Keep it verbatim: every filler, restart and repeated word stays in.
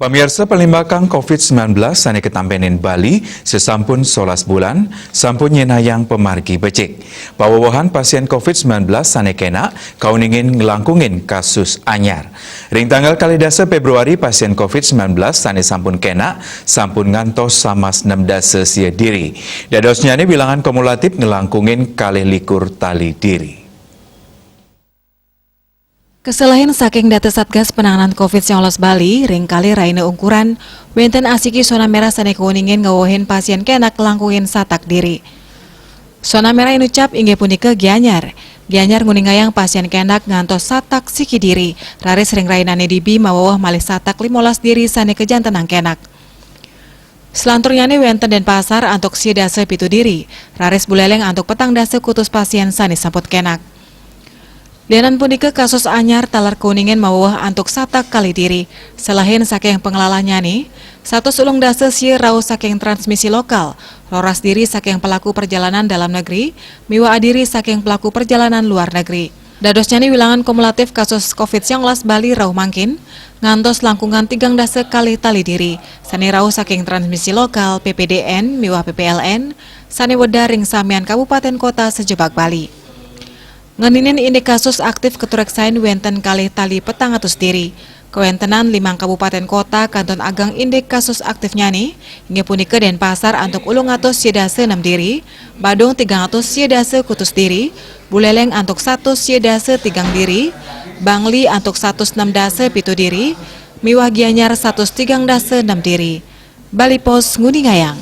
Pamiarsa, palimbakang covid sembilan belas sane katampenin Bali sasampun solas bulan, sampun nyenayang pamargi becik. Pawewehan pasien covid sembilan belas sane kena kauningin nglangkungin kasus anyar. Ring tanggal kalih dasa Februari, pasien covid sembilan belas sane sampun kena sampun ngantos samas nem dasa sia diri. Dadosnyane wilangan kumulatif nglangkungin kalih likur tali diri. Keselehin saking data Satgas Penanganan covid sembilan belas Bali, ring kalih raina ungkuran, wenten asiki zona merah sane kauningin ngewehin pasien kena nglangkungin satak diri. Zona merah inucap inggih punika Gianyar. Gianyar nguningayang pasien kena ngantos satak siki diri, raris ring rainane dibi maweweh malih satak limolas diri sane kajantenang kena. Selanturnyane wenten Denpasar antuk sia dasa pitu diri, raris Buleleng antuk petang dasa kutus pasien sane sampun kena. Lianan punika, kasus anyar taler kauningin maweweh antuk satak kalih diri, selehin saking panglalannyane, satus ulung dasa sia rauh saking transmisi lokal, roras diri saking pelaku perjalanan dalam negeri, miwah adiri saking pelaku perjalanan luar negeri. Dadosnyane wilangan kumulatif kasus covid sembilan belas Bali rauh mangkin, ngantos langkungan tigang dasa kalih tali diri, sane rauh saking transmisi lokal, P P D N, miwah P P L N, sane wedar ring samian kabupaten kota sajebag Bali. Ngeninin indik kasus aktif katureksain wenten kalih tali petang atus diri. Kawentenan limang kabupaten kota kantun ageng indik kasus aktifnyane, inggih punika Denpasar antuk ulung atus sia dasa nem diri, Badung tigang atus sia dasa kutus diri, Buleleng antuk satus sia dasa tigang diri, Bangli antuk satus nem dasa pitu diri, miwah Gianyar satus tigang dasa nem diri. Bali Post nguningayang.